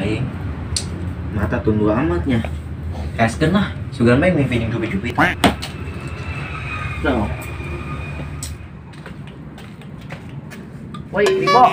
aing. Mata tunduk amatnya. Kaskeun lah, sugan mah mimpi jeung cupit-cupit. No. Woi, Ribo.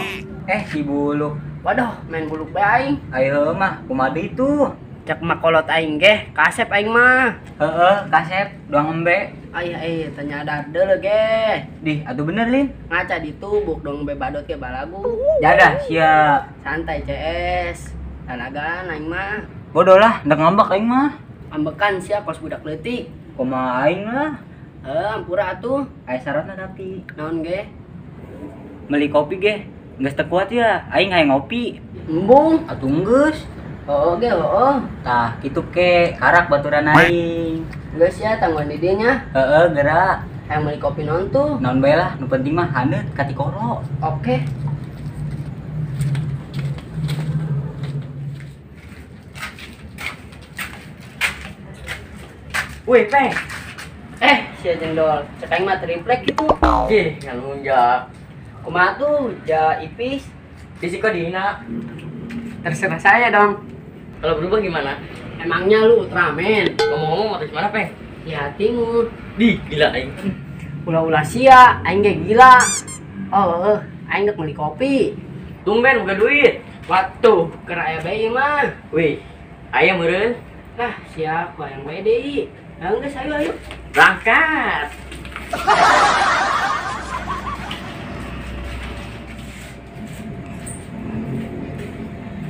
Si Buluk. Waduh, main buluk bae aing. Ayo mah, kumaha deui tuh? Cek mah kolot aing ge, kasep aing mah. Heeh, kasep, doang embe. Ay, ay, tanya dardeul ge. Dih, atuh bener, Lin. Ngaca ditubuk dong be badot ge balagu. Jadah, siap. Santai, CS. Tanagaan aing mah. Bodoh lah, ndak ngambek aing mah. Ambekan sia kos budak leutik. Kumaha aing lah. Heuh, ampura atuh. Aya syaratna tapi. Naon ge? Meli kopi ge. Geus teu kuat ya, aing hayang ngopi. Embung. Atuh geus. Heuh ge, heuh. Tah, kitu ke karak baturan aing. Geus ya tangguhan di dieu nya. Heeh, gerak. Hayang meuli kopi naon tuh? Naon bae lah, nu penting mah haneut ka tikoro. Oke. Woi, Peng. Sia jendol. Cek aing mah triplek kitu. Ih, ngalunjak. Kumaha tuh, ja ipis? Risiko dihina. Terserah saya dong. Kalau berubah gimana? Emangnya lu Ultraman? Ngomong-ngomong mau terus mana, Peng? Ya timur. Di, gila aing. Ulah-ulah sia, aing ge gila. Oh, aing geus meuli kopi. Tumben bukan duit. Waktu keur aya bae mah. Wih, aya meureun. Lah, siap bayang bae deui. Nah, geus ayo ayo. Berangkat.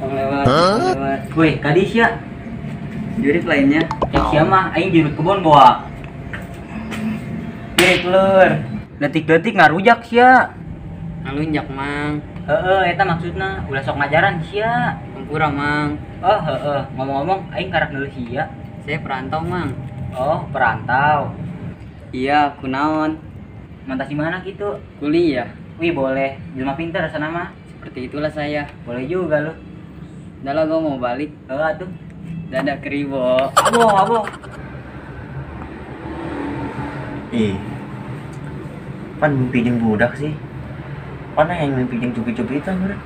Lewat, lewat. Woi, kadi sia. Jurik lainnya. Cek sia mah aing jurut kebon bawa. Jurik lur. Detik-detik ngarujak sia. Ngalunjak, Mang. Heeh, eta maksudna ulah sok ngajaran sia. Hampura, Mang. Oh, heeh. Ngomong-ngomong aing karak neuleuh sia. Saya perantau, Mang. Oh, perantau. Iya, kunaon. Mantas di mana gitu? Kuliah. Wih, boleh. Jelma pintar sana mah. Seperti itulah saya. Boleh juga lu. Udah lah, gua mau balik. Heeh, atuh. Dadah Kribo. Abo, abo. Ih. Pan mimpi jeung budak sih. Pan yang mimpi jeung cupit-cupitan meureun.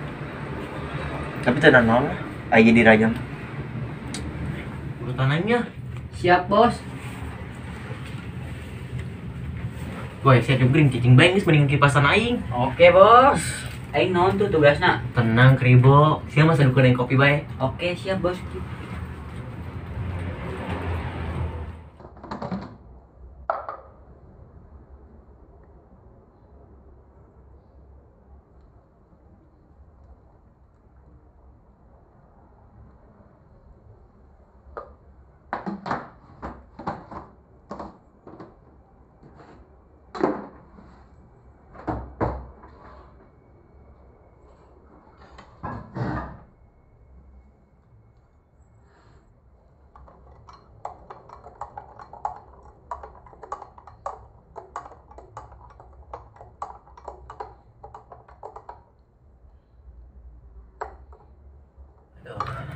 Tapi teu naon lah, aya jadi raja. Urutan aingnya. Siap, Bos. Woi, siap jungkring cicing bae geus mendingan kipasan aing. Oke, Bos. Aing naon tuh tugasna? Tenang, Kribo. Sia mah sadukeun aing kopi bae. Oke, siap, Bos.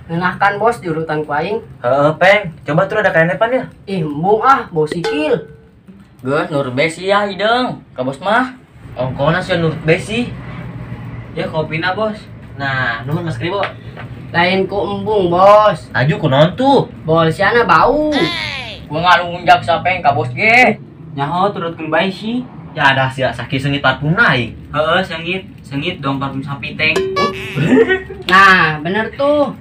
Ngeunahkan bos di urutan ku aing. Heeh, Peng. Coba tuh ada kayak pan ya. Ih, embung ah, bau sikil. Geus nur besi ya hideung. Ka bos mah. Ongkona sia nurut besi. Ya kopina, Bos. Nah, nuhun Mas Kribo. Lain ku embung, Bos. Aju ku naon tuh? Bol siana bau. Gua ngalunjak sapeng ka bos ge. Nyaho turutkeun bae sih. Ya ada sia sakit sengit parfumna aing. Heeh, sengit, sengit dong parfum sapi teng. Nah, bener tuh.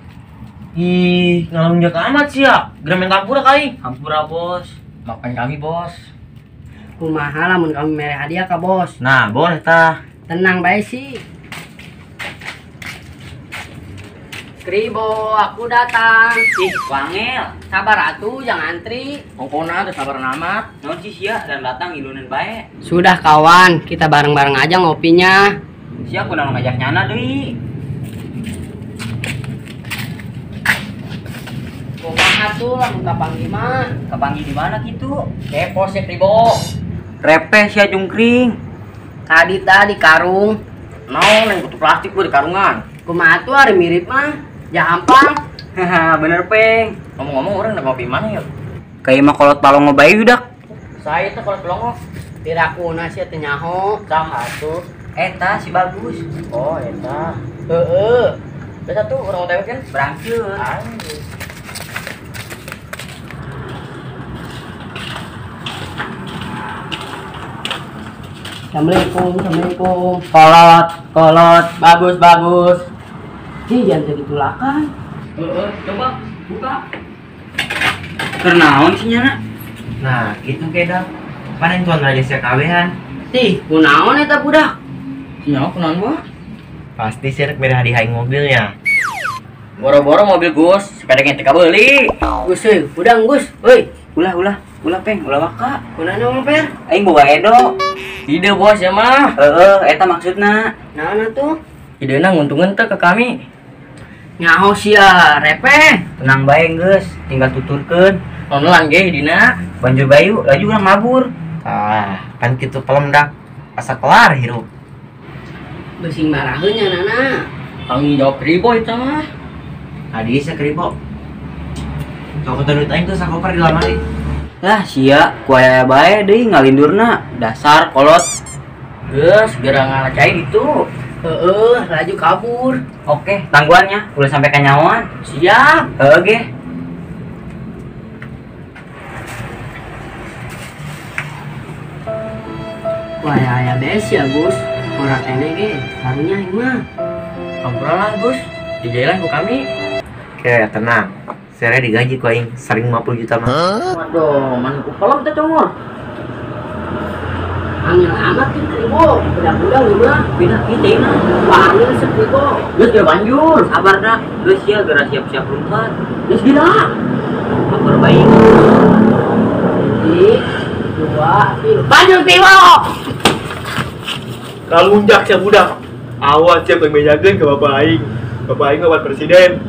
Ih, ngalunjak amat sih ya. Geura main hampura ka aing. Hampura, Bos. Maafkan kami, Bos. Kumaha lamun kami mere hadiah ka bos. Nah, boleh tah. Tenang bae sih. Kribo, aku datang. Ih, wangel. Sabar atuh, jangan antri. Ongkona teu sabar amat. Naon sih sia dan datang ilunan bae. Sudah kawan, kita bareng-bareng aja ngopinya. Sia kunaon ngajak nyana deui. Kumaha tuh lamun kapanggih mah? Kapanggih di mana kitu? Kepo sih Kribo. Repeh sia jungkring. Tadi tadi karung. Naon yang butuh plastik gua di karungan. Kumaha tuh hari mirip mah? Ya hampang. Haha, bener Peng. Ngomong-ngomong orang udah ngopi mana ya? Kayak mah kolot palongo bae udah. Saya teh kolot palongo. Tirakuna sia teu nyaho. Saha tuh? Eta si bagus. Oh, eta. Heeh. Geus atuh urang OTW kan. Berangkeun. Assalamualaikum, assalamualaikum. Kolot, kolot, bagus, bagus. Ji, jangan segitulakan. Heeh, coba buka. Keur naon sih nyana? Nah, gitu kedah. Mana yang tuan raja sia kawehan? Tih, kunaon eta budak? Nyawa kunaon gua? Pasti sih rek mere hadiah aing mobilnya. Boro-boro mobil Gus, sepeda ge teu kabeuli. Gus euy, hudang Gus, euy. Ulah, ulah, ulah peng, ulah waka. Kunaon mah per? Aing boga edo. Ide bos ya mah. Heeh, eta maksudna. Naon atuh? Idena nguntungkeun teh ke kami. Nyaho sia, repeh. Tenang bae geus, tinggal tuturkeun. Nonolan ge dina. Banjur bayu, laju urang mabur. Ah, kan kitu pelem dak. Asa kelar hirup. Besing maraheun nya nana. Tanggung jawab kribo eta mah. Hadiah sia kribo. Sok duit aing tuh sakoper di lamari. Lah sia, ku aya bae deui ngalindurna, dasar kolot. Geus, geura ngalacai ditu. Heeh, laju kabur. Oke, tangguhannya ulah sampai kanyawan. Siap. Heeh ge. Wah, aya bes ya, Gus. Ora kene ge, karunya aing mah. Ampura lah, Gus. Dijailan ku kami. Oke, tenang. Saya digaji ku aing sering 50 juta mah. Waduh, man ku pelem teh congor. Angin amat kan kribo, budak-budak mah. Pindah kieu mah. Wah, angin sekribo. Geus ge banjur. Sabar dah, geus sia geura siap-siap lompat. Geus gila. Akur baik. 1, 2, 3. Banjur kribo. Kalunjak sia budak. Awas sia tong bejakeun ka bapak aing. Bapak aing bapak presiden.